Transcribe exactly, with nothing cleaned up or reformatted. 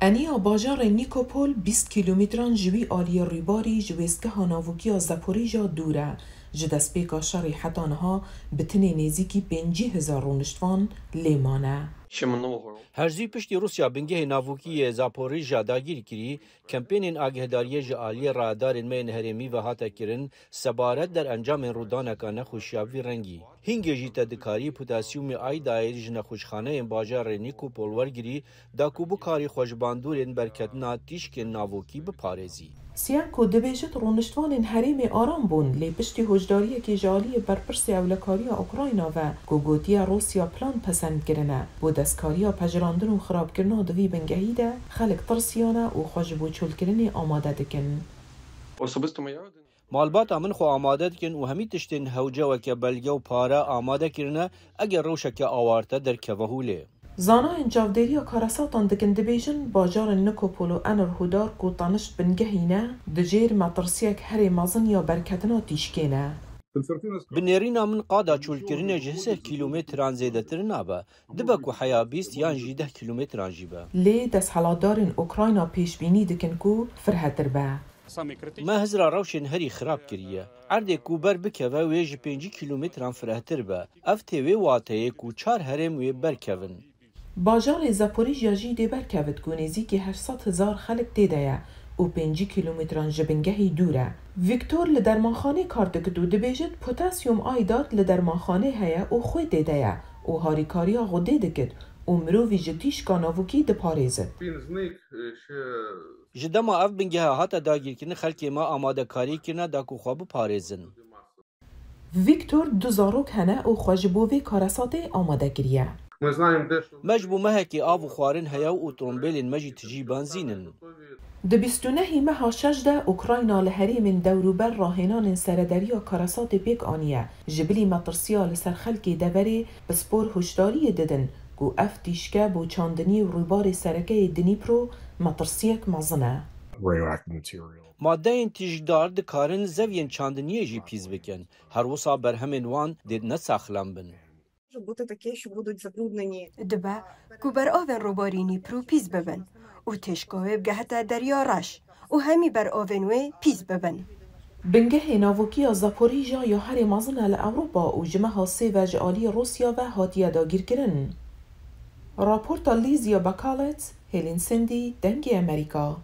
Eniya bajarê Nîkopol bîst kîlometran ji wî aliyê rûbarî ji wêstgeha navûkî ya Zaporîja dûr e. Ji destpêka şerê heta niha bi tinê nêzîkî pêncî hezar rûniştvan lê mane. Her zû piştî Rûsya bingehê navûkî yê Zaporîja dagîr kirî, kempênên agihdariyê ji aliyê radarên me yên herêmî ve hate kirin, sebaret derencamên rûdaneka nexweşiya vî rengî. Hingê jî te dikarî potasyûmê aydayê ji nexweşxaneyên bajarê Nîkopol wergirî, da ku bikarî xwe ji bandorên berketina tîşkên navokî biparêzî. Sienko dibêjit, rûniştvanên herêmê aram bûn, lê piştî hişdariyekê ji aliyê berpirsê ewlekariya Ukrayna ve, ku gotiye Rûsya plan pesend kirine bo destkariya pejirandin û xirabkirina di vî bingehî de, xelk tirsiyane û xwe ji bo çolkirinê amade dikin. Malbata min xwe amade dikin û hemî tiştên hewce weke belge û pare amade kirine, eger rewşeke awarte derkeve holê. Zanayên çavdêriya karesatan dikin dibêjin, bajarên Nikopol û Enerhodar ku tanişt bingehî ne, di jêr metirsiyek herê mezin ya berketina tîşkê ne. Bi nêrîna min qada çolkirinê ji hezar kîlometran zêdetir nabe, dibe ku heya bîst yan jî deh kîlometran jî be. Lê desthilatdarên Ukrayna pêşbînî dikin ku firhetir be. Me hizra rewşên herî xirab kiriye. Erdê ku ber bikeve wê ji pêncî kîlometran firehtir be. Ev tê wê wateyê ku çar herêm wê berkevin. Bajarê Zaporîjya jî dê berkevit ku nêzîkî heşt sed hezar xelk tê de ye û pêncî kîlometran ji bingehî dûr e. Vîktor li dermanxanê kar dikit û dibêjit, potasyum aydar li dermanxanê heye û xwê tê de ye û harîkariya xwedê dikit û mirovî ji tîşka navokî diparêzit. Ji dema ev bingeha hate dagîrkirin, xelkê me amadekariyê kirine da ku xwe biparêzin. Vîktor du zarok hene û xwe ji bo vê karesatê amade kiriye. Me ji bo mehekê av û xwarin heye û otomobilên me jî tijî benzîn in. Di bîst û nehê meha şeş de Ukrayna li herêmên dewrûber rahênanên serederiya karesatê pêk aniye. Ji bilî metirsiya li ser xelkê deverê pispor hişdariyê didin ku ev tîşke bo çandiniyê û rûbarê sereke yê Dnîpro metirsiyek mezin e. Radioactive material. Madeyên tîşkdar dikarin zeviyên çandiniyê jî pîs bikin. Her wisa berhemên wan dê nesaxlem bin. Бути таке, що будуть забруднені. Dibe ku beravên rûbarî Nîpro pîs bibin û têşka wê bigehite Derya Reş û hemî beravên wê pîs bibin. Bingehê navokî ya Zaporîja ya herê mezin e li Ewropa û ji meha sê ve ji aliyê Rûsya ve hatiye dagîrkirin. Raporta Lizia Bakalet, Hêlîn Sindî, Dengê Amerîka.